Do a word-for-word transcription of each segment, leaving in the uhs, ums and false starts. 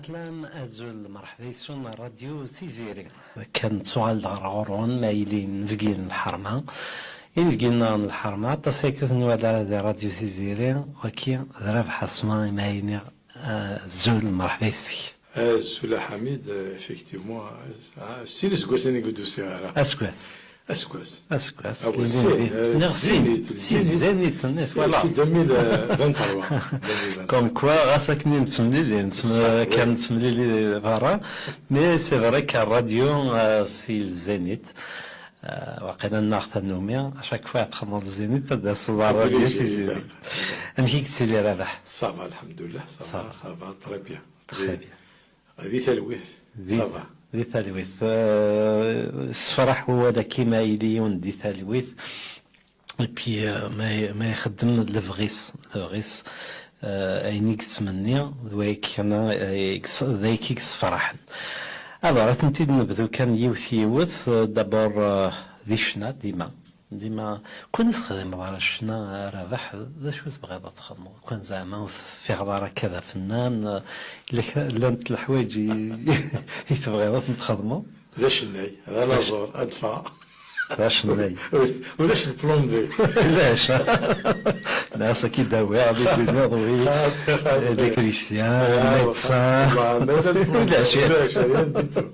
Slam, azul, merḥba yes-wen, Radio Tiziri. Kan nettuɣal-d ɣer ɣur-wen, ma yili inebgi n lḥerma. Inebgi-nneɣ n lḥerma, aṭas yakk ur ten-nwala ara di Radio Tiziri, waki d Rabeḥ Asma, imi ay iniɣ, ah, azul, merḥba yes-k. Azul a Ḥamid, effectivement, ah, sin iseggasen i ur d-usiɣ ara. Aseggas. Aseggas. Aseggas. Ah, lili sin, eh, neɣ sin, Zénith, si Zénith. Zénith-nni, si, voilà. Si deux mille vingt-trois. Comme quoi, ɣas akken i nettemlili, nettem-, kan nettemlili berra, mais c'est vrai que radio, euh, si le Zénith, euh, waqila nneɣ tannumi, à chaque fois txedmeḍ Zénith, ad d-taseḍ ɣer Radio Tiziri. Amek i yettili Rabeḥ? Ça va, alhamdoulilah, ça va, ça va, très bien. Très bien. Di talwit, ça va. Di talwit. Euh, sefraḥ wawal-agi ma yili yiwen di talwit. Et puis, euh, ma, ma ixeddem lebɣi-s, lebɣi-s, euh, ayen i yettmenni, d wayagi kan, euh, i yes-, d ayagi i yessefraḥen. Alors, ad tent-id-nebdu kan yiwet yiwet. Euh, d'abord, euh, di ccna, dima. Dima, kwan ur texdimeḍ ara ccna, a Rabeḥ, d acu tebɣiḍ ad txedmeḍ? Kwan zeɛma ur teffiɣeḍ ara akka d afennan, eh, lak-, llant leḥwayeǧ i, i tebɣiḍ ad tent-txedmeḍ? D acennay, d anaẓur, ad ffɣeɣ. D acennay. Ulac le plan B. Ulac. Nniɣ-as ad k-id-awiɣ, ad d-tiniḍ, oui, électricien, médecin. Ulac. Ulac, rien du tout.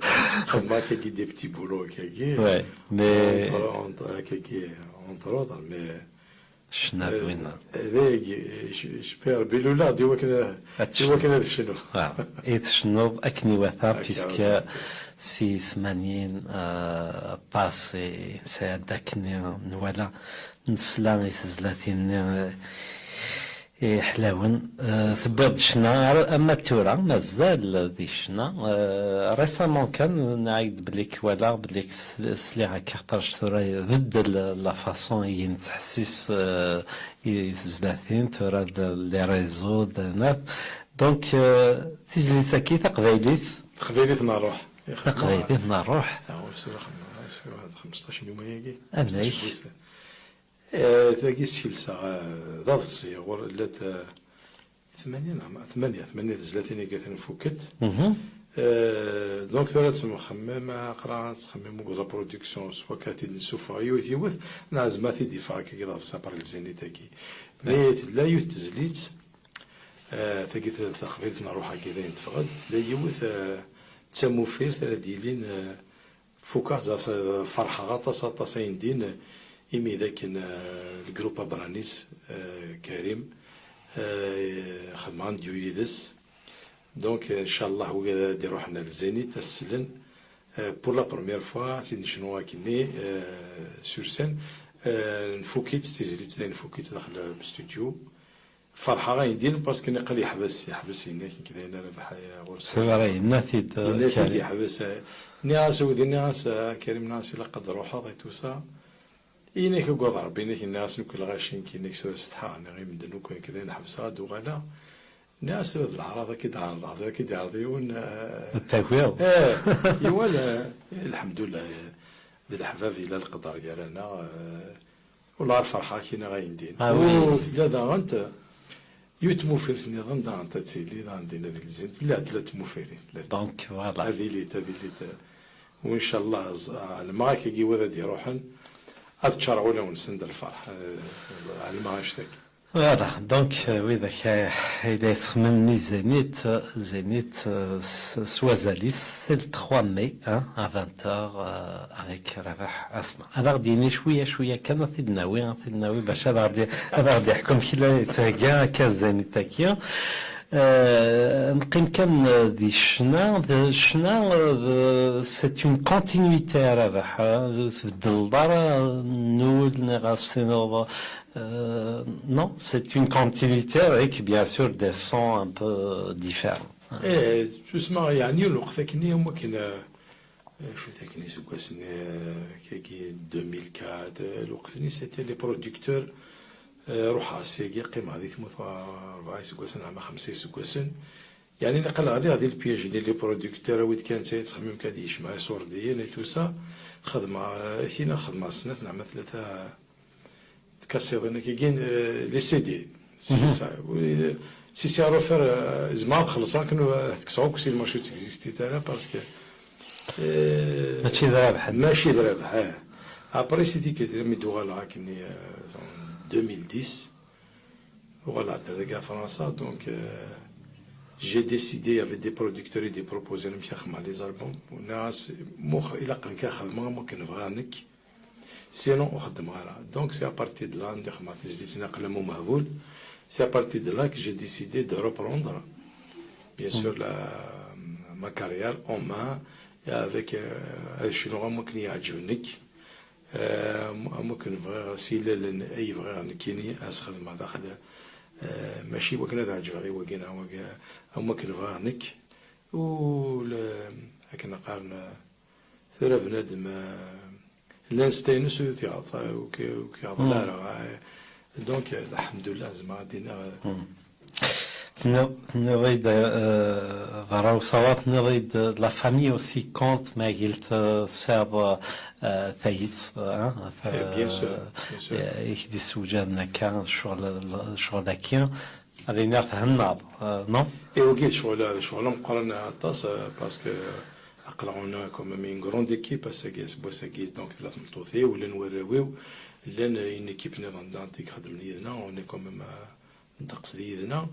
Xedmeɣ akkagi des petits boulots akkagi. Ouais. Mais entre, entre, kaki, entre autres, mais ccna d winna. Dagi, je, je peux Rabbi lula, di wakken, di wakken ad tecnu. Ah, i tecnuḍ akken iwata, puisque si tmanyin, euh, aṭas i nesɛa d akken nwala, nesla i tezlatin-nni, euh, Iḥlawen, eh, tewwiḍ-d ccna ar, ama d tura, mazal di ccna. Eh, récemment kan, nniɣ-ak-d belli k-walaɣ, belli k-, sliɣ akka, xaṭerc tura ibeddel la façon i nettḥessis, eh, i tezlatin, tura d les réseaux, d nat. Donc, eh, tizlit-agi taqbaylit. Taqbaylit n ṛṛuḥ. Taqbaylit n ṛṛuḥ. Ah, ur sɛiɣ xemma, ur sɛiɣ xmesṭac n yuma-agi. Amek? Eh, tagi skelseɣ, eh, d aḍebsi, ɣur llat, eh, tmanya neɣ ma-, tmanya, tmanya tezlatin i atan fukent. Eh, donc tura ttmxemmim, aql-aɣ ttxemmim akked la production, soit ad t-id-nessufeɣ yiwet yiwet, neɣ zeɛma ad t-id-iffeɣ akka d aḍebsi après le Zénith-agi. Mais tella yiwet tezlit, eh, tagi taqbaylit n ṛṛuḥ-agi d ayen teffeɣ-d, tella yiwet, eh, d tamufirt ara d-yilin, eh, Fukeɣ-tt, ferḥeɣ aṭas, aṭas ayendin, imi d akken, eh, le groupe Abranis, eh, Karim, eh, xedmeɣ un duo yid-s. Donc, eh, ncallah, wigad ad d-iruḥen ar Zénith, ad slen, eh, pour la première fois, ad tt-id-necnu akkenni, eh, sur scène. Eh, nfuk-itt, tizlit-a nfuk-itt daxel n studio. Ferḥeɣ ayendin, parce que niqal yeḥbes, yeḥbes yenna-k nekk d ayen ara bḥa ɣur-s. C'est vrai, yenna-t-id, eh, yenna-t-id Karim. Yeḥbes, eh, nniɣ-as, a wudi, nniɣ-as, eh, Karim, nniɣ-as, ilaq ad d-truḥeḍ et tout ça. Yenna-k, agad Rebbi, yenna-k, nniɣ-as, nekk lɣaci, nekk, yenna-k, s setḥa, nniɣ i medden akk, nekk d ayen ḥebseɣ, ad d-uɣaleɣ. Nniɣ-as, tura d leɛraḍ, ad k-id-ɛerḍeɣ, tura ad k-id-iɛreḍ yiwen, eh, ad t-takiḍ. Eh, iwala, eh, lḥemdullah, eh, d leḥbab, yella leqder gar-aneɣ, eh, Wellah ar ferḥeɣ kina ɣayen din. Ah, oui. U tella daɣen t-, yiwet tmufirt nniḍen daɣen ad tili daɣen din ad ilzin. Tella, tella tmufirin. Tella. Donc, voilà. Ad ilit, ad ilit. U ncallah, ẓ-, ɛelmeɣ akkagi wid ad iruḥen, ad ččareɣ ulawen-nsen d lferḥ. Eh, ɛelmeɣ annect-agi. Voilà, donc, euh, widak, euh, ay la yettxemmimen i Zénith, euh, Zénith, euh, s, s wazal-is, c'est le trois mai, hein, à vingt heures, euh, avec Rabeḥ Asma. Ad aɣ-d-yini cwiya, cwiya kan, ad t-id-nawi, ad t-id-nawi, bac ad aɣ-d-, ad aɣ-d-yeḥkum kra yetthegga akka Zénith-agi. Euh, neqqim kan, euh, di ccna, d ccna, euh, d, c'est une continuité, Rabeḥ, euh, ur tbeddleḍ ara, euh, nul, neɣ ad s-tiniḍ, Euh, non, c'est une continuité avec, bien sûr, des sons un peu différents. Eh, tusma, yeɛni, lweqt akkenni, am wakken, eh, acu-t akkenni, iseggasen, eh, kagi, deux mille quatre, eh, lweqt-nni, c'était les producteurs, eh, ruḥeɣ syagi, qqimeɣ di tmurt rebɛa iseggasen, ama xemsa iseggasen. Yeɛni, naqal ɣliɣ di le piège-nni, les producteurs, awi-d kan, ttxemmim kan ad yecmeɛ iṣurdiyen et tout ça. Xedmeɣ, eh, kina, xedmeɣ snat neɣ ma tlata, Tkasiḍin-agi, euh, les C D. C'est ça. Oui, euh, Si c'est à refaire, euh, zemreɣ ad xellṣeɣ akken ad kkseɣ akk si le marché ur tt-existit ara, parce que, euh, mačči d rabeḥ. Mačči d rabeḥ, eh. Après, c'est dit que mi d-uɣaleɣ akken, euh, en deux mille dix, uɣaleɣ-d ar dagi ɣer Fransa, donc, euh, j'ai décidé, il y avait des producteurs i d-iproposen amek ad xedmeɣ les albums. Nniɣ-as, mux, ilaq nekk ad xedmeɣ am wakken bɣiɣ nekk. Sinon, ur xeddmeɣ ara. Donc, c'est à partir de là, anda xedmeɣ tizlit-nni Aql-am umehbul. C'est à partir de là que j'ai décidé de reprendre, bien sûr, la, ma carrière en main, et avec, euh, ad cnuɣ am wakken yeɛǧeb nekk, euh, am, am wakken bɣiɣ, s ilalen ay bɣiɣ nekkini ad sxedmeɣ daxel, euh, mačči wakken ad ɛeǧbeɣ i wagi neɣ wagi, am wakken bɣiɣ nekk. U le, akken qqaren, tura bnadem, eh, l'instinct-ines ur t-iɣaḍ, ur k-, ur k-iɣaḍ ara. Eh, donc, eh, lḥemdullah, zemreɣ ad d-iniɣ, eh, Tenniḍ, tenniḍ-id, eh, berra usawaḍ, tenniḍ-id, eh, la famille aussi compte, ma gilt, eh, tesɛiḍ, eh, tayet, eh, ta-, Eh, bien sûr, bien sûr. Eh, i k-d-issewjaden akka, ccɣel, ccɣel-agi. Ad iniɣ thennaḍ, eh, non? I wagi d ccɣel, d ccɣel ameqqran aṭas, eh, parce que aql-aɣ, on a quand même une grande équipe ass-agi, aseggas-agi, donc tella tmeṭṭut-iw, llan warraw-iw, llan, eh, une équipe niḍen, donc, i ixeddmen yid-neɣ, on est quand même, eh, ddeqs d yid-neɣ.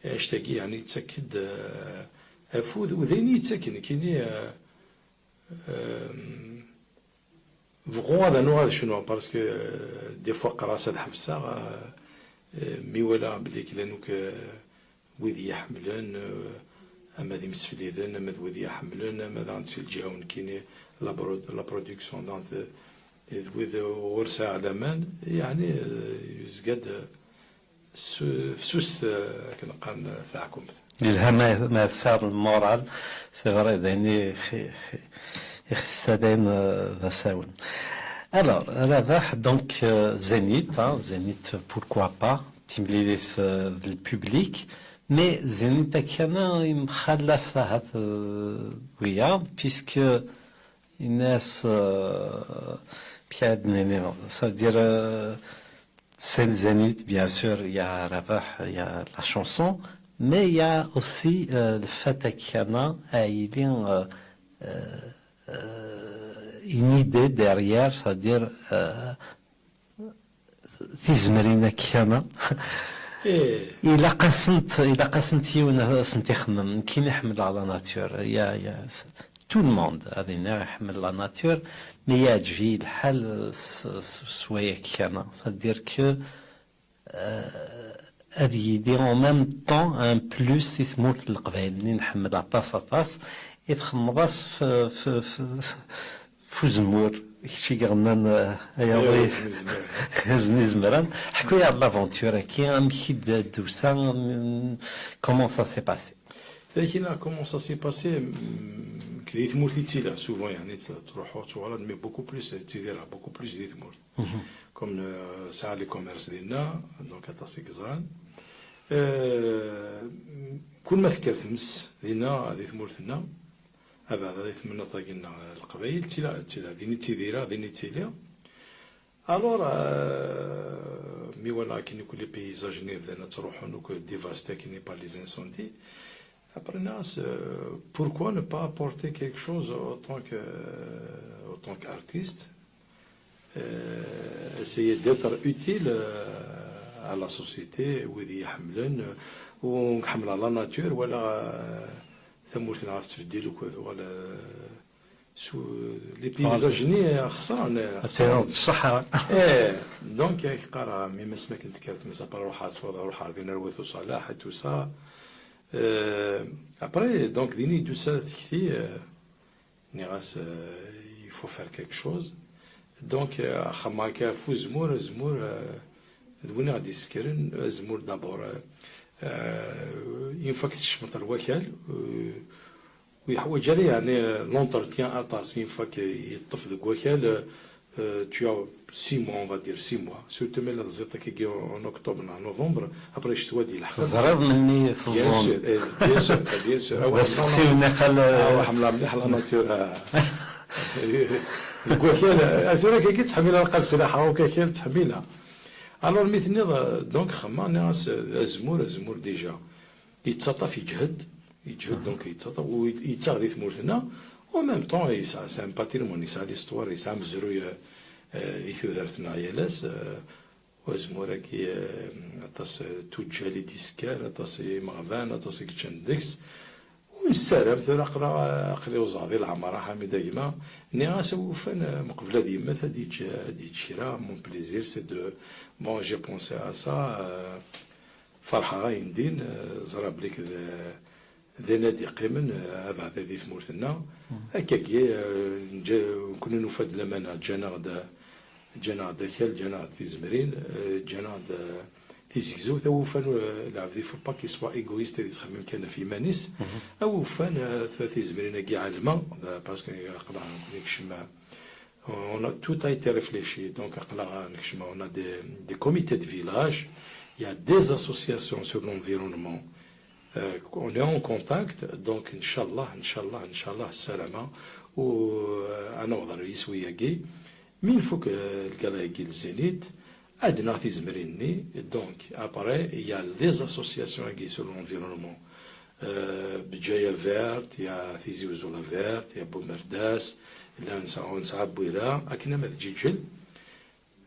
Annect-agi, yeɛni, yettak-d, eh, afud, u d ayen i yettaken, nekkini, eh, eh, Bɣuɣ ad nuɣ ad cnuɣ, parce que, euh, des fois qqareɣ-as ad ḥebseɣ, euh, euh, mi walaɣ belli llan akk, euh, wid i yi-ḥemmlen, euh, ama d imsefliden, ama d wid i yi-ḥemmlen, ama daɣen si lǧiha-w nekkini, la pro-, la production, donc, euh, d wid ur sɛiɣ laman, yeɛni, euh, yezga-d, euh, Su-, fessuset, eh, akken qqaren, eh, taɛkumt. Yelha ma, ma tesɛiḍ lmural, c'est vrai, d ayen i x-, x-, ixessen ad ayen, eh, d asawen. Alors, Rabaḥ, donc, euh, Zénith, hein, Zénith, pourquoi pas, timlilit, euh, d le public, mais Zénith akkana yemxallaf ahat, euh, wiyaḍ, puisque yenna-as, euh, amek ara d-nini, c'est-à-dire, euh, Scène Zénith, bien sûr, il y a Rabaḥ, il y a la chanson, mais il y a aussi, euh, le fait qu'il y en a, euh, il y a, euh, euh, une idée derrière, c'est-à-dire, euh, tizemrin-agi. Eh. Ilaq-asent, ilaq-asent yiwen ad asent-ixemmem. Nekkini ḥemmleɣ la nature. Il y a, il y a, tout le monde, ad iniɣ, iḥemmel la nature, mais yeɛǧeb-iyi lḥal s, s, s waya kan. C'est-à-dire que, euh, ad yili en même temps un plus i tmurt n Leqbayel-nni nḥemmel aṭas, aṭas, i txemmeḍ-as f, f, f, f uzemmur, kečč i iɣennan, eh, ay away, Azen Izemran. Ḥku-yaɣ-d l'aventure-agi, amek i d-, d-tusa, mm, comment ça s'est passé? Tagi, comment ça s'est passé, mm, di tmurt i ttiliɣ, souvent, yeɛni, t-, ttruḥuɣ, ttuɣaleɣ, mais beaucoup plus, ttidireɣ beaucoup plus di tmurt. Comme, euh, sɛiɣ les commerces dinna, donc aṭas i yeẓran. Euh, kul ma tekker tmes dinna, di tmurt-nneɣ, abeɛda di temnaḍt-agi-nneɣ, Leqbayel, ttila, ttila, din i ttidireɣ, din i ttiliɣ. Alors, euh, mi walaɣ akken akk les paysages-nni bdan ad ttruḥun, akk dévastés akken par les incendies, après, nniɣ-as, euh, pourquoi ne pas apporter quelque chose autant que, euh, autant qu'artiste, euh, essayer d'être utile, euh, à la société, wid i yi-ḥemmlen, euh, u ḥemmleɣ la nature, walaɣ, euh, tamurt-nneɣ tettbeddil akk, tuɣal, euh, s-, les paysages-nni xeṣren, ad tiniḍ d ṣṣeḥra. Eh, donc, ak qqareɣ, mi ma asmi akken tekker tmes, après ruḥeɣ ttwaḍ, ruḥeɣ din ar Wat Uṣalaḥ et tout ça. Euh, après, donc, din i d-tusa tekti, euh, nniɣ-as, euh, il faut faire quelque chose. Donc, euh, axxam akka ɣef uzemmur, azemmur, euh, d win i ɣ-d-yessekren, azemmur d'abord, euh, euh, une fois que tecmeḍ ar wakal, euh, ur yeḥwaǧ ara, yeɛni, l'entretien aṭas, une fois que yeṭṭef deg wakal, euh, tu as six mois, on va dire six mois. Surtout mi la tẓiḍ akkagi en octobre neɣ novembre, après ccetwa ad yelḥeq. Teẓriḍ melmi teẓẓun. Bien sûr, eh, bien sûr, bien sûr. D asteqsi-w niqal, ah, ḥemmleɣ mliḥ la nature, ah. Deg wakal, ah, tura akkagi ttḥemmileɣ, lqad sraḥeɣ akk akal ttḥemmileɣ. Alors, mi tenniḍ, euh, donc, xemma, nniɣ-as, euh, azemmur, azemmur déjà. Yettaṭṭaf, yeǧhed, yeǧhed, donc yettaṭṭaf, u yettaɣ di tmurt-nneɣ, en même temps yesɛa, c'est un patrimoine, yesɛa l'histoire, yesɛa amezruy, euh, di tudert-nneɣ yal ass, euh, azemmur-agi, euh, aṭas, euh, tuǧǧal i d-isekker, aṭas imeɣban, aṭas i yeččan deg-s. U nessaram tura aql-, aql-i uẓeɣ di leɛmer a Ḥamid a gma. Nniɣ-as a wufan, euh, meqbel ad yemmet ad yeǧǧ, ad yeǧǧ kra, mon plaisir c'est de, bon, j'ai pensé à ça, euh, Ferḥeɣ ayen din, eh, ẓriɣ belli d, d ayen ad d-iqqimen, eh, abeɛda di tmurt-nneɣ. Akkagi, eh, nǧa-, nekkni nufa-d lamana, ǧǧan-aɣ-d, ǧǧan-aɣ-d akal, ǧǧan-aɣ-d tizemrin, eh, ǧǧan-aɣ-d, eh, tizegzewt. Awufan, eh, lɛebd, il faut pas qu'il soit égoïste, ad yettxemmim kan ɣef yiman-is. Awufan, eh, t-, tizemrin-agi ɛelmeɣ, d, parce que aql-aɣ nekkni nekcem, On a, tout a été réfléchi. Donc, aql-aɣ nekcem, on a des, des comités de village, il y a des associations sur l'environnement. Euh, on est en contact, donc, Inch'Allah, Inch'Allah, Inch'Allah, ssalama, u, euh, ad naweḍ ɣer yiswi-agi. Mi nfuk, euh, lgala-agi n Zénith, ad naɣ tizemrin-nni. Donc, après, il y a les associations-agi sur l'environnement. Euh, Bǧaya Verte, il y a Tizi Uzzu la Verte, il y a Bumerdas, llan nesɛa, nesɛa Bwira, akken ama d Ǧiǧel.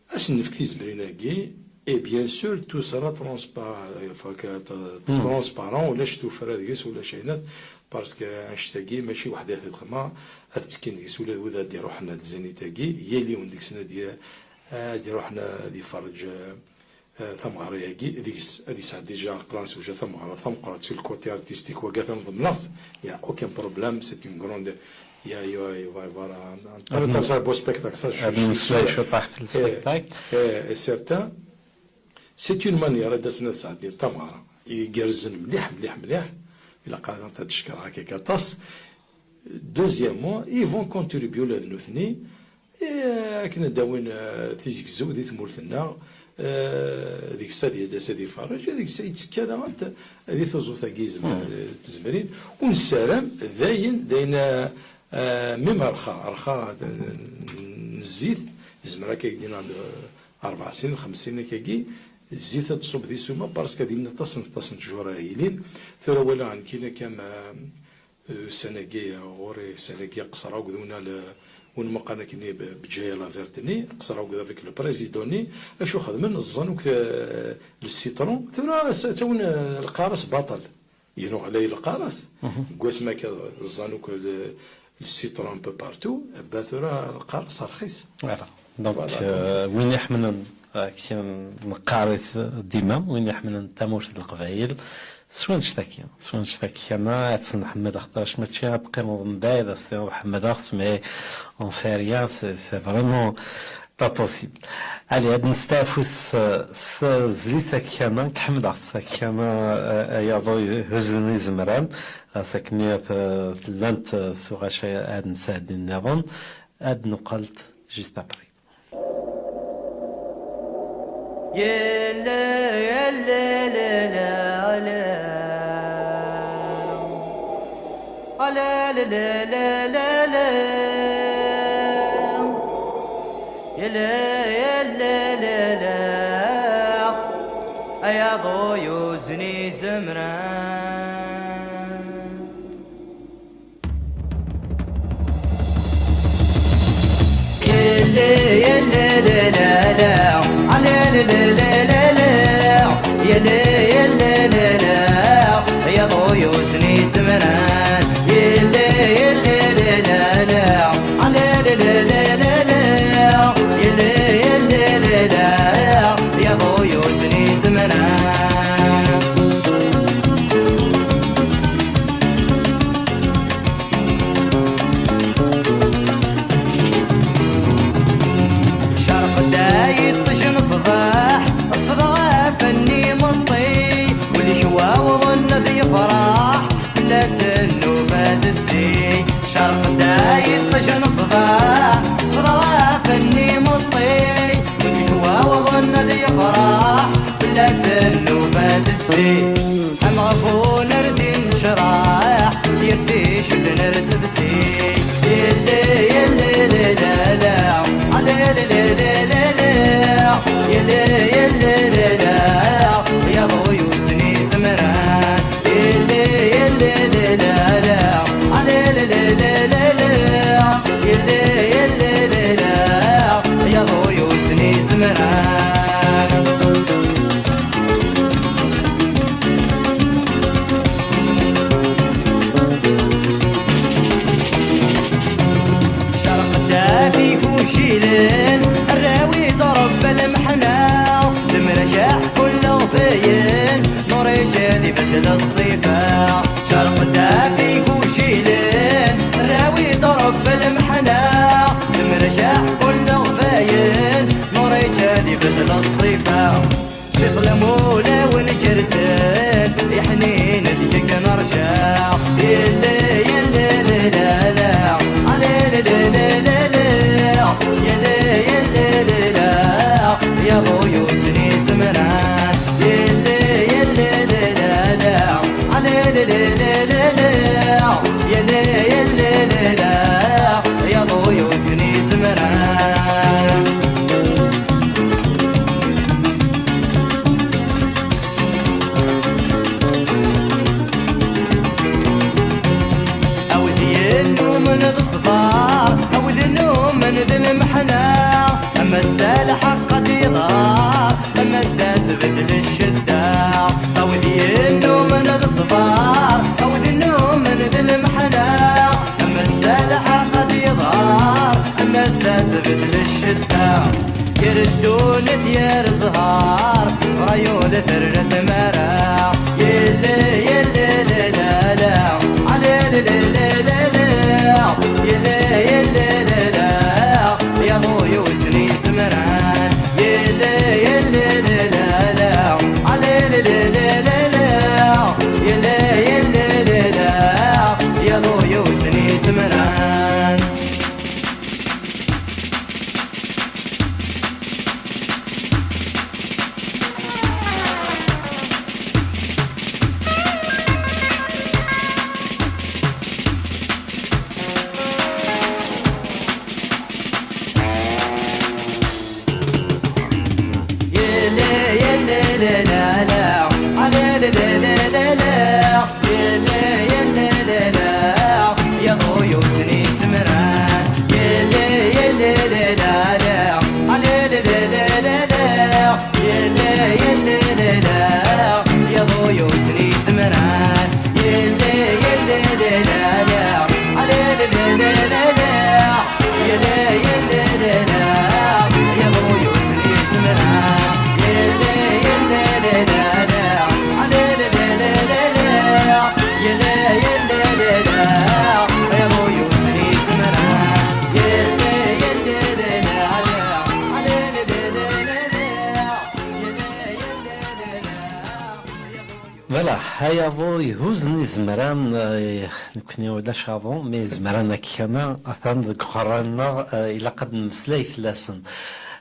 Ad sen-nefk tizemrin-agi, et bien sûr, tout sera transpa-, enfin, que, t-, transparent, ulac tuffra deg-s, ulac ayenat, parce que annect-agi mačči weḥd-i ad t-xedmeɣ, ad ttekkin deg-s ula d wid ad d-iruḥen ar Zénith-agi, yal yiwen deg-sen ad d-, ad d-iruḥen ad iferreǧ, euh, Eh, tameɣra-agi, deg-s ad yesɛeddi déjà, aql-aɣ nessewjad tameɣra tameqqrant sur le côté artistique, wagi atan ḍemneɣ-t, il y a aucun problème, c'est une grande, il y a, il y a, il va y avoir un, un très, très beau spectacle, ça, je, je suis sûr. Ad nmeslay cwiṭ ɣef le spectacle. Eh, eh, certain. C'est une manière ad asen ad sɛeddin tameɣra igerrzen mliḥ, mliḥ, mliḥ. Ilaq ad, ad d-cekkreɣ akka aṭas. Deuxièmement, ils vont contribuer ula d nutni, eh, akken ad d-awin, eh, tizegzew di tmurt-nneɣ, eh, deg-s ad d-yas ad iferrej, deg-s yettekka daɣen t-, di tuẓut-agi yezmer-, eh, tezmrin. U nessaram, dayen, dayen, eh, eh, même rxa, rxa, eh, n zzit, yezmer akka ad d-iniɣ, eh, rebɛa snin, xems snin akkagi, zzit ad d-tṣubb di ssuma, parce que ad ilin aṭas n, aṭas n ttjur ara yilin. Tura walaɣ nekkini akka, ma, Euh, ussan-agi, euh, ɣur-i, ussan-agi, qeṣṣreɣ akked win, euh, win meqqar akkenni, b-, Bǧaya la Verte-nni, qeṣṣreɣ akked avec le président-nni, acu xedmen, ẓẓan akk, euh, le citron, tura s-, ttawin, euh, lqaras baṭel. Yennuɣ lay lqaras, deg wasmi akka ẓẓan akk le, le citron un peu partout, eh ben tura lqaras rxis. Voilà. Donc, voilà, euh, donc. Win iḥemmlen, euh, akken neqqar-it dima, win iḥemmlen tamurt n Leqbayel, s wanect-agi, s wanect-agi kan ad tt-nḥemmel, axaṭer mačči ad teqqimeḍ mebɛid ad s-tiniḍ ḥemmleɣ-tt, mais on fait rien, c'est, c'est vraiment pas possible. Allez, ad nesteɛfu s, s tezlit-agi kan, nekk ḥemmleɣ-tt agi kan, euh, ay aḍu ihuzzen izemran, ɣas akken, euh, llant, euh, tuɣac ad nesɛeddi nniḍen, ad nuqel juste après. Yella, yella, la, la, la. A la, la, la, la, la, la. Yella, yella, la, la. Ay aḍu yuzen izemran. Cerq-d ay iṭij n ṣṣbeḥ, ṣfeḍ ɣef nnimeṭṭi, ul-ik wawḍen ad yefreḥ, fell-as nnuba d zzi. Cerq-d ay iṭij n ṣṣbeḥ, ṣfeḍ ɣef nnimeṭṭi, ul-ik wawḍen ad yefreḥ, fell-as nnuba d zzi. Am ɣef unerdi n ccreɛ, yers icedden ar tefsi. Yelli, yelli, la, la, la, a la, la, la, la, la, la. Yelli, yelli, la, la, yaḍu yuzen izemran. Nuriǧ ad ibeddel ṣṣifa, cerq-d ɣef igujilen, rawi-d Ṛebbi lmeḥna, lemrac ḥekkun leɣbayen, Nuriǧ ad ibeddel ṣṣifa. Iḍlem ulawen gerzen, iḥnin deg-k nerja. Yelli, yelli, lila, la, ali, lili, lili, la, yelli, yelli, lila, ya ḍuyus n izemran. Yelli, yelli, lila, la, ali, lili, lili, la, yelli, yelli, lila, ya ḍuyus n izemran. Awed yennumen d ṣṣber, awed yennumen d lmeḥna, ama s lḥeqq ad d-iḍher, ama s ad tbeddel ccedda. Awed yennumen d ṣṣber, awed yennumen d lmeḥna, ama s lḥeqq ad d-iḍher, ama s ad tbeddel ccedda. Ger ddunit ger zzher, ẓẓher yuli terna tmara. Yelli, yelli, lila, la, ali, lili, lila, yelli, yelli, lila, ya ḍuyus n izemran. Yelli, yelli, lila, la, ali, lili, lila, yelli, yelli, lila, ya ḍuyus n izemran. Voilà, ayaḍu ihuzzen izemran, eh, nekkni ulac aḍu, mi izemran akkana, atan deg uqerran-nneɣ, eh, ilaq ad nemmeslay fell-asen.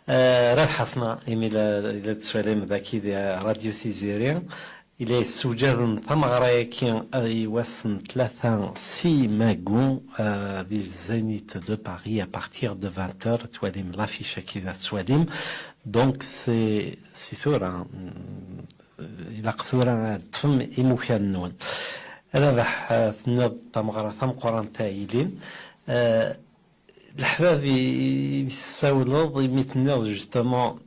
Eh, Rabeḥ Asma, imi la, la tettwalim daki di Radio Tiziri, ila yessewjaden tameɣra-agi, eh, i wass n tlata si Magu, eh, di Zénith de Paris, à partir de vingt heures, twalim l'affiche-agi, la tettwalim. Donc, c'est, c'est sûr, hein, ilaq tura ad teṭṭfem imukan-nwen. Rabeḥ, eh, tenniḍ tameɣra tameqqrant a Aylin. Eh, leḥbab i, i tessawleḍ, imi tenniḍ justement,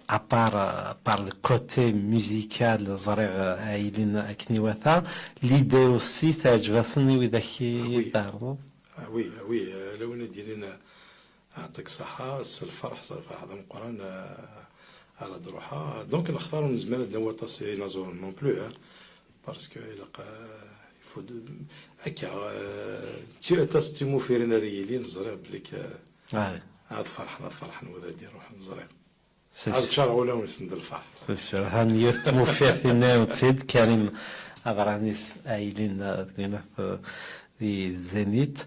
à part, euh, par le côté musical, ẓriɣ, eh, Aylin akken iwata, l'idée aussi teɛǧeb-asen i widak i Ah oui. Tɛerḍeḍ? Ah oui, ah oui, eh, lawan ad d-yinin, eh, Yeɛṭik ṣṣeḥḥa, s lferḥ, s lferḥ d ameqqran, euh, ara d-ruḥeɣ. Donc, nextar ur nezmir ad d-nawi aṭas inaẓuren non plus, hein, parce que ilaq, euh, il faut de, akka, euh, d ti-, aṭas n timufirin ara yilin, ẓriɣ belli k-, Ah oui. Ad ferḥen, ad ferḥen wid ad d-iruḥen, ẓriɣ. C'est Ad sûr. Ččareɣ ulawen-nsen d lferḥ. C'est sûr. Ha yiwet n tmufirt-nni, Karim Abranis, Aylin, euh, di Zénith,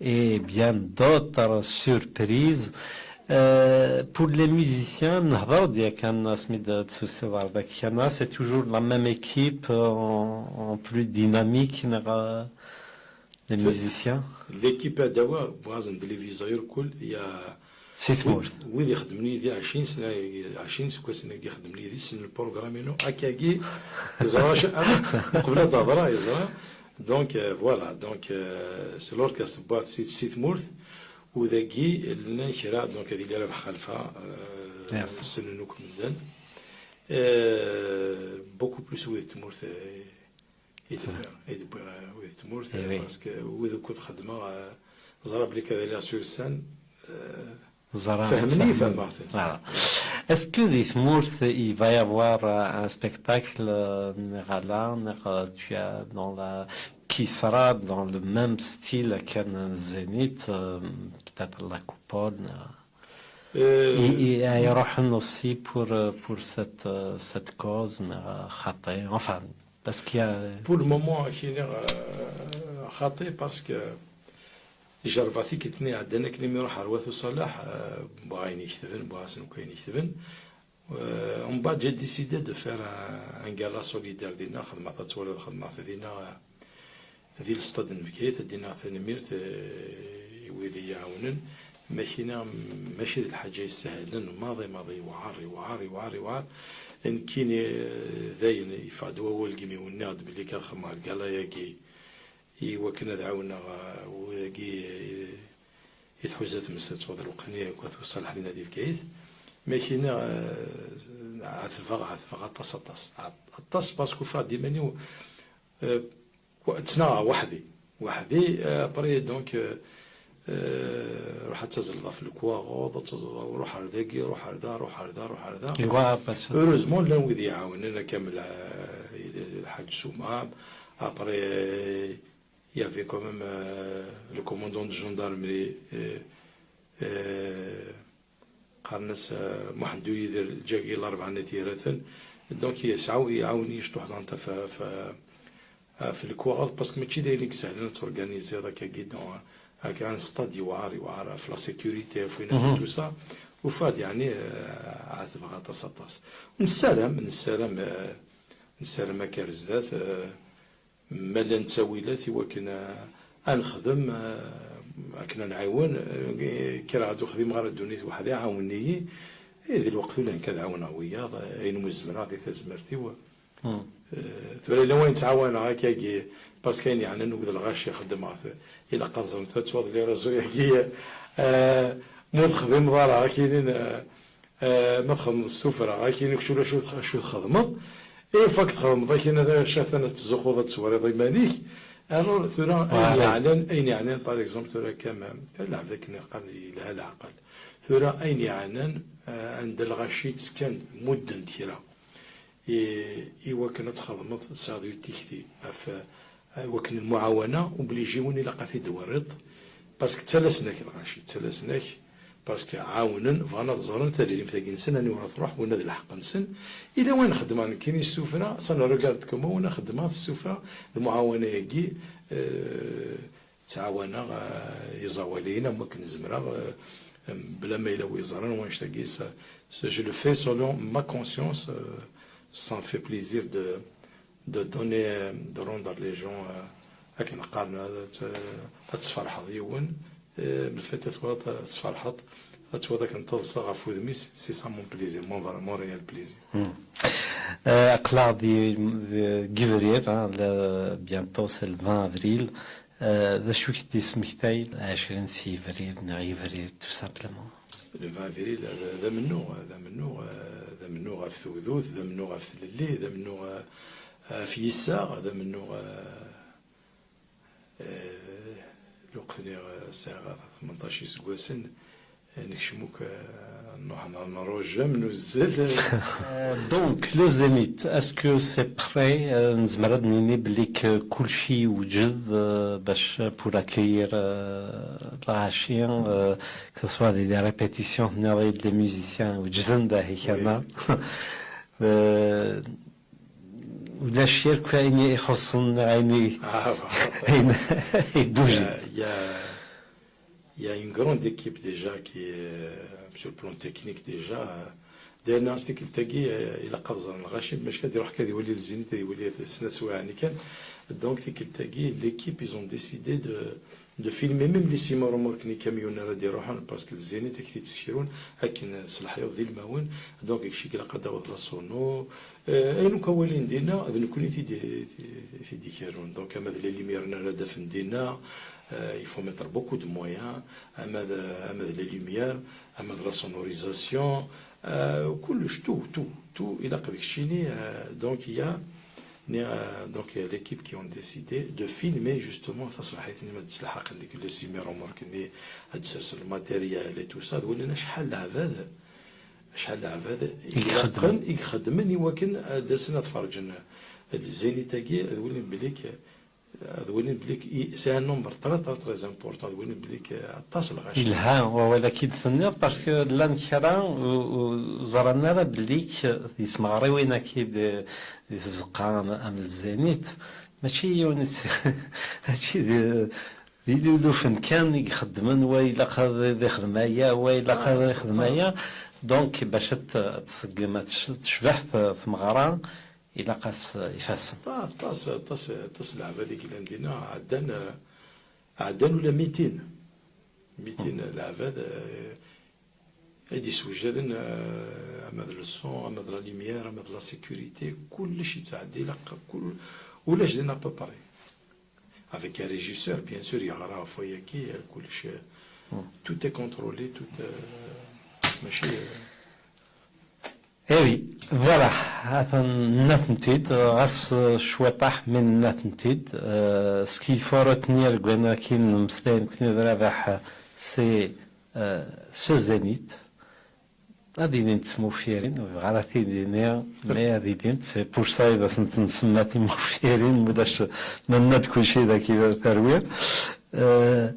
et bien d'autres surprises. Euh, pour les musiciens, nehḍer-d yakan asmi d-tusiḍ ɣer daki kan, c'est toujours la même équipe, euh, en, en plus dynamique, neɣ, euh, les musiciens. L'équipe ad d-awiɣ, bɣazen d les visaires kul, il y a Si tmurt. Wid, wid ixeddmen yid-i ɛecrin sna, ɛecrin iseggasen-agi ixeddmen yid-i, ssnen lprogram-inu, akkagi, yeẓra acu, ah, uqbel ad d-hedreɣ, yeẓra. Donc, euh, voilà, donc, euh, c'est l'orchestre n Buɛet si, si tmurt, u dagi, llan kra, donc, ad yili Rabeḥ Xalfa, euh, Yes. Ssnen akk medden. Euh, beaucoup plus wid tmurt, euh, i d-wwiɣ, i d-wwiɣ, euh, wid tmurt, Eh oui. Parce que wid ukud xeddmeɣ, euh, ẓra belli kad aliɣ sur scène, euh, Ẓran, Fehmen-iyi, fehhmen. Fehmeɣ-ten. Voilà. Est-ce que di tmurt il va y avoir euh, un spectacle euh, neɣ ala, neɣ euh, tu as dans la, qui sera dans le même style qu'un Zénith, euh, peut-être la coupole, neɣ- Euh, i, i, ay ruḥen aussi pour, euh, pour cette, euh, cette cause, neɣ, euh, xaṭi, enfin, parce qu'il y a... Pour le moment, akini, euh, xaṭi, parce que Jerbeɣ tikkelt-nni iɛeddan akken imi ruḥ ɣer Wat Uṣalaḥ, bɣiɣ ayen iketben, bɣiɣ-asen akk ayen iketben. Mbeɛd j'ai décidé de faire un, un gala solidaire dinna, xedmeɣ-t, ad twaliḍ, xedmeɣ-t dinna di lestad n Bgayet, ad d-iniɣ tanemmirt i wid i yi-iɛawnen. Makina mačči d lḥaǧa yessehlen, maḍi maḍi, yewɛer, yewɛer, yewɛer, yewɛer. Nekkini dayen yeffeɣ-d wawal deg imi wen-nniɣ-d belli kan xedmeɣ lgala-agi i wakken ad ɛawneɣ wid-agi i tḥuza tmes ad twaḍ lweqt-nni akked Uṣalaḥ dinna di Bgayet. Makina ɛetbeɣ, ɛetbeɣ aṭas, aṭas, aṭas, parce que ufiɣ-d iman-iw ttnaɣeɣ weḥd-i, weḥd-i, après donc ruḥ ad tazleḍ ɣef lekwaɣeḍ, ruḥ ar dagi, ruḥ ar da, ruḥ ar da, ruḥ ar da. Heureusement llan wid i yi-iɛawnen, akka am Lḥaǧ Sumam, après il y avait quand même le commandant de gendarmerie, qqaren-as Muḥend Uyidir, lǧagi Larebɛa n At Yiraten, donc yesɛa iɛawen-iyi cṭuḥ dans ɣef lekwaɣeḍ, parce que mačči d ayen i isehlen ad torganiziḍ akkagi dans akka un stade yewɛer, yewɛer ɣef la sécurité, ɣef winna tout ça. Ufiɣ-d yeɛni ɛetbeɣ aṭas, aṭas. Nessaram, nessaram, nessaram akka ar zdat ma llan ttawilat i wakken ad nexdem, akken ad nɛiwen. Kkreɣ-d ur xdimeɣ ara ddunit weḥd-i, ɛawnen-iyi. Di lweqt ula nekk ad ɛawneɣ wiyaḍ, ayen umi zemreɣ di tazmert-iw. Tura yella wayen ttɛawaneɣ akkagi, parce que ayen yeɛnan ugd lɣaci xeddmeɣ-t, ilaq ad ẓren tura ttwaḍ les réseaux-agi, ma ur texdimeḍ ara akinin, ma txedmeḍ ssufra akinin kečč ulac acu txedmeḍ, une fois que txedmeḍ akinin atan ad tettzuxxuḍ ad tewriḍ iman-ik. Alors tura ayen yeɛnan, ayen yeɛnan par exemple tura kan, lɛebd akken iqqar yelha leɛqel. Tura ayen yeɛnan anda lɣaci ttekkan, mudden-d kra i wakken ad txedmeḍ, tesɛiḍ yiwet tikti ɣef wakken lmuɛawana obligé win ilaq ad t-id-twariḍ, parce que ttalasen-ak lɣaci, ttalasen-ak, parce que ɛawnen, bɣan ad ẓren tadrimt-agi-nsen aniwer ad truḥ, winna d lḥeqq-nsen. Ila wayen xeddmeɣ nekkini s tuffra, ça ne regarde que moi, winna xeddmeɣ-t s tuffra, lmuɛawana-agi, ttɛawaneɣ iẓawaliyen am wakken zemreɣ, bla ma yella wi yeẓran wanect-agi. Je le fais selon ma conscience, ça me fait plaisir de, de donner, de rendre les gens, akken qqaren, ad tesferḥeḍ yiwen, le fait ad twaliḍ ad tesferḥeḍ, ad twaliḍ akken teḍsa ɣef wudem-is, c'est ça mon plaisir, mon, mon réel plaisir. Aql-aɣ di, di Gibrir, bientôt c'est le vingt avril. D acu i k-d-yesmektayen ɛecrin s yebrir neɣ yebrir, tout simplement? Le vingt avril, d amennuɣ, d amennuɣ, d amennuɣ ɣef tugdut, d amennuɣ ɣef tlelli, d amennuɣ ɣef yiseɣ, d amennuɣ, lweqt-nni sɛiɣ tmenṭac iseggasen, Nekcem akk, nruḥ nrujem, nuzzel. Donc, le Zénith, est-ce que c'est prêt? Nezmer ad nini belli kulci yewjed bac pour accueillir lɣaci, que ce soit des répétitions, des musiciens wejden da hikana. Ulac yakk ayen ixuṣṣen, ayen i... Ah, ayen i d-ujin. Il y a une grande équipe déjà qui est, euh, sur le plan technique déjà. D'ailleurs, c'est qu'il tagi, il a qadr lɣaci, mais je dis, il y a donc l'équipe, ils ont décidé de, de filmer même les semi-remorques, les camions, parce que le Zénith, c'est akken s leḥyuḍ d ilmawen, donc kečč ilaq ad d-tawiḍ la sono, ayen akk awalin dinna d nekkni t-id-ikerrun, donc ama d les lumières ara d-afen dinna, il faut mettre beaucoup de moyens, ama d, ama d les lumières, ama d la sonorisation, kullec, tout, tout, tout ilaq d keččini, donc il y a donc l'équipe qui ont décidé de filmer justement taṣebḥit-nni ma d-ttlaḥaqen deg les semi-remorques-nni, ad d-sersen le matériel et tout ça, d walin acḥal leɛbad Acḥal n leɛbad i ilaqen, i ixeddmen i wakken ad d-asen ad ferǧen le Zénith-agi, ad walin belli k-, ad walin belli k-, i, c'est un nombre très, très, très important, ad walin belli k-, aṭas lɣaci. Yelha wawal-agi d-tenniḍ, parce que llan kra u-, u-, ur ẓran ara belli k-, di tmeɣriwin-agi d-, di tzeqqa am, am le Zénith, mačči yiwen, mačči d, d ilulufen kan i ixeddmen, wa ilaq ad ixdem aya, wa ilaq ad ixdem aya. Donc, bac ad t-, ad tṣeggem, ad tec-, tecbeḥ t-, tmeɣra, ilaq-as ifassen. Aṭas, aṭas, aṭas n leɛbad i yellan dinna, ɛeddan, ɛeddan ula mitin. Mitin leɛbad, eh, i d-yessewjaden, eh, ama d le son, ama d la lumière, ama d la sécurité, kullec yettɛeddi, ilaq, kul-, ulac din à peu près. Avec un régisseur, bien sûr, yeɣra ɣef wayagi, eh, kullec, eh, tout est contrôlé, tout, eh, mačči, eh, Eh oui, voilà, atan nnan-tent-id, ɣas, euh, cwiṭaḥ, mais nnan-tent-id. Euh, ce qu'il faut retenir deg wayen akken mmeslayen-d Rabaḥ, c'est, euh, ce Zénith. Ad ilint tmufirin, ur bɣiɣ ara ad t-id-iniɣ, mais ad ilint, c'est pour ça i asent-nsemma timufirin, ma ulac, ma nenna-d kulci dagi terwi. Euh,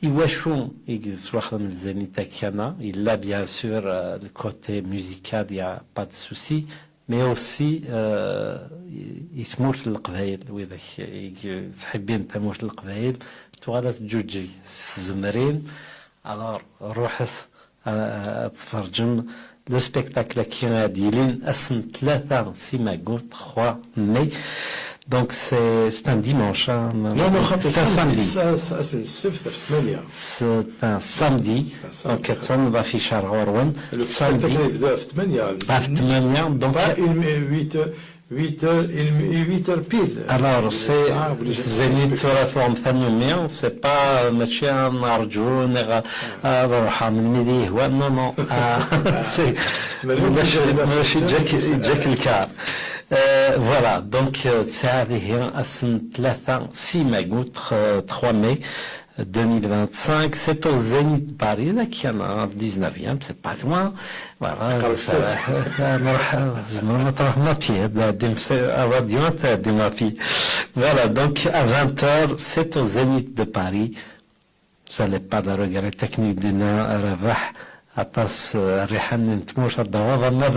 Iwacu i yettwaxdem le Zénith akkana? Yella, bien sûr, euh, le côté musical, il y a pas de souci, mais aussi, euh, i, i tmurt n Leqbayel, widak i yettḥibbin tamurt n Leqbayel, tuɣal ad teǧǧuǧǧeg s tzemrin. Alors, ruḥet, euh, ad tferǧem le spectacle-agi ad d-yilin ass n tlata, si magu, trois mai. Donc, c'est, c'est un dimanche, hein. Non, non, c'est un samedi. C'est un samedi. C'est un samedi. Donc, atan ɣef icer ɣur-wen. Le spectacle yebda ɣef tmanya. Ɣef tmanya, donc. Pas une, huit heures, huit heures, une, huit heures pile. Alors, c'est Zénith tura tuɣem tanumi, c'est pas, mačči ad nerǧu, neɣ ad ruḥeɣ melmi d yehwa. Non, non. Ah, c'est, mačči, mačči yeǧǧa-k, yeǧǧa-k lkar. Euh, voilà, donc, euh, tesɛa dihi ass n tlata, si magu, tr-, trois mai deux mille vingt-cinq, c'est au Zénith de Paris, là, qui en a dix-neuvième, c'est pas loin. Voilà, ça, euh, نروح, زعما ما تروح ما فيه, تقدم, c'est, à la radio, تقدم ما فيه. Voilà, donc à vingt heures, c'est au Zénith de Paris. Ça n'est pas de regret technique دينا ربح. Aṭas, euh, rriḥa n tmurt ad d-taweḍ ama d,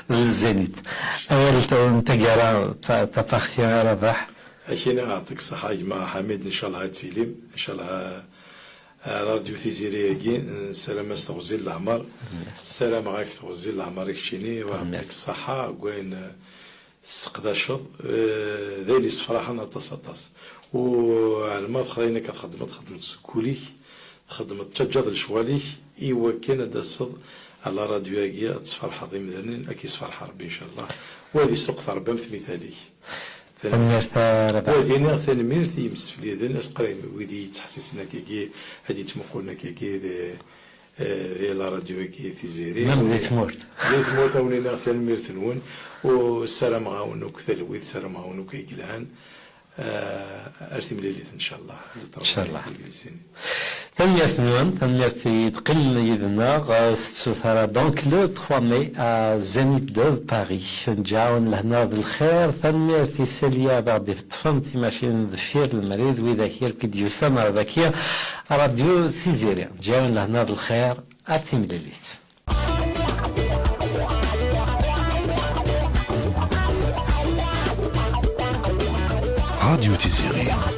d Zénith. Awal n taggara, ta-, tapaxti a Rabaḥ. Akina, yeɛṭik ṣṣeḥḥa, gma Ḥamid, ncallah ad tilim, ncallah, eh, Radio Tiziri-agi, nessaram-as teɣzi n leɛmer, ssarameɣ-ak teɣzi n leɛmer i keččini, wa yeɛṭik ṣṣeḥḥa, deg wayen, eh, tesseqdaceḍ, eh, d ayen yessefraḥen aṭas, aṭas. U ɛelmeɣ xir ayen akka txeddmeḍ, txeddmeḍ seg wul-ik, txeddmeḍ, tettaǧǧaḍ lecɣal-ik i wakken ad d-taseḍ ɣer la radio-agi, ad tesferḥeḍ imdanen, ad k-yessferḥ Rebbi, ncallah, u ad yessuqet Rebbi am tmital-ik. Tanemmirt a Rabaḥ. U ad iniɣ tanemmirt i yimsefliden, asqrem wid i yettḥessisen akkagi, ad yettmuqulen akkagi, di, eh, di la radio-agi Tiziri. Même di tmurt. Di tmurt, a wen-iniɣ tanemmirt-nwen, u ssarameɣ-awen akk talwit, ssarameɣ-awen akk ay yelhan. Eh, ar timlilit, ncallah. Ncallah. Tanemmirt-nwen, tanemmirt i d-qqimen yid-neɣ, eh, ur tettut ara. Donc, le trois mai à Zénith de Paris. Nǧawen lehna d lxir, tanemmirt i Saliya ad aɣ-d-iteṭṭfen timacinin deffir lemri d widak akk i d-yusan ar daki, Radio Tiziri. Nǧawen lehna d lxir, ar timlilit. Radio Tiziri.